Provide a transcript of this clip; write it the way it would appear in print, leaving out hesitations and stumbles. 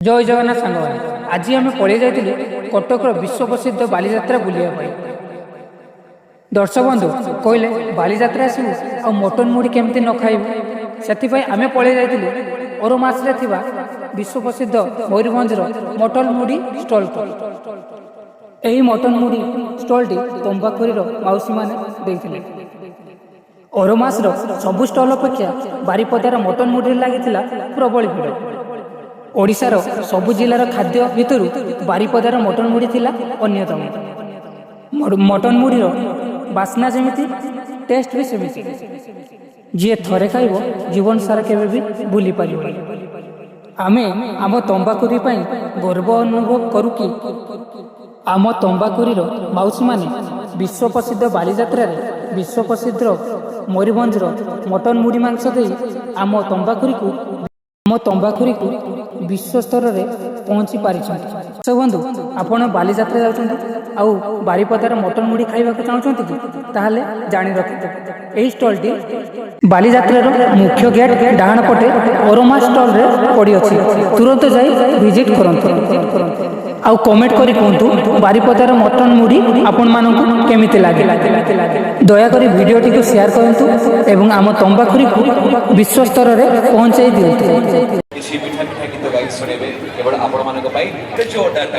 ଜୟ ଜଗନ୍ନାଥ ସାଙ୍ଗମାନେ, ଆଜି ଆମେ ପଳେଇ ଯାଇଥିଲୁ କଟକର ବିଶ୍ୱ ପ୍ରସିଦ୍ଧ ବାଲିଯାତ୍ରା ବୁଲିବା ପାଇଁ। ଦର୍ଶକ ବନ୍ଧୁ କହିଲେ, ବାଲିଯାତ୍ରା ଆସିବୁ ଆଉ ମଟନ ମୁଢ଼ି କେମିତି ନ ଖାଇବୁ? ସେଥିପାଇଁ ଆମେ ପଳେଇ ଯାଇଥିଲୁ ଓରମାସରେ ଥିବା ବିଶ୍ୱ ପ୍ରସିଦ୍ଧ ମୟୂରଭଞ୍ଜର ମଟନ ମୁଢ଼ି ଷ୍ଟଲକୁ। ଏହି ମଟନ ମୁଢ଼ି ଷ୍ଟଲଟି ତମ୍ବାଖୁରିର ମାଉସୀମାନେ ଦେଇଥିଲେ। ଓରମାସର ସବୁ ଷ୍ଟଲ ଅପେକ୍ଷା ବାରିପଦାର ମଟନ ମୁଢ଼ିରେ ଲାଗିଥିଲା ପ୍ରବଳ ଭିଡ଼। ଓଡ଼ିଶାର ସବୁ ଜିଲ୍ଲାର ଖାଦ୍ୟ ଭିତରୁ ବାରିପଦାର ମଟନ ମୁଢ଼ି ଥିଲା ଅନ୍ୟତମ। ମଟନ ମୁଢ଼ିର ବାସ୍ନା ଯେମିତି, ଟେଷ୍ଟ ବି ସେମିତି। ଯିଏ ଥରେ ଖାଇବ, ଜୀବନ ସାରା କେବେ ବି ଭୁଲି ପାରିବନି। ଆମେ ଆମ ତମ୍ବାଖୁରି ପାଇଁ ଗର୍ବ ଅନୁଭବ କରୁ କି ଆମ ତମ୍ବାଖୁରିର ମାଉସୀମାନେ ବିଶ୍ୱ ପ୍ରସିଦ୍ଧ ବାଲିଯାତ୍ରାରେ ବିଶ୍ୱ ପ୍ରସିଦ୍ଧ ମୟୂରଭଞ୍ଜର ମଟନ ମୁଢ଼ି ମାଂସ ଦେଇ ଆମ ତମ୍ବାଖୁରିକୁ ବିଶ୍ୱ ସ୍ତରରେ ପହଞ୍ଚି ପାରିଛନ୍ତି। ଦର୍ଶକ ବନ୍ଧୁ, ଆପଣ ବାଲିଯାତ୍ରା ଯାଉଛନ୍ତି ଆଉ ବାରିପଦାର ମଟନ ମୁଢ଼ି ଖାଇବାକୁ ଚାହୁଁଛନ୍ତି କି? ତାହେଲେ ଜାଣି ରଖନ୍ତୁ, ଏହି ଷ୍ଟଲଟି ବାଲିଯାତ୍ରାର ମୁଖ୍ୟ ଗେଟ୍ ଡାହାଣ ପଟେ ଅରୋମା ଷ୍ଟଲରେ ପଡ଼ିଅଛି। ତୁରନ୍ତ ଯାଇ ଭିଜିଟ୍ କରନ୍ତୁ ଆଉ କମେଣ୍ଟ କରି କୁହନ୍ତୁ, ବାରିପଦାର ମଟନ ମୁଢ଼ି ଆପଣମାନଙ୍କୁ କେମିତି ଲାଗେ। ଦୟାକରି ଭିଡ଼ିଓଟିକୁ ସେୟାର କରନ୍ତୁ ଏବଂ ଆମ ତମ୍ବାଖୁରିକୁ ବିଶ୍ୱ ସ୍ତରରେ ପହଞ୍ଚାଇ ଦିଅନ୍ତୁ। କିଛି ମିଠା ମିଠା ଗୀତ ଗାଇ ଶୁଣେଇବେ କେବଳ ଆପଣମାନଙ୍କ ପାଇଁ। ଗୋଟେ ଜୋରଦାର ତାଳି।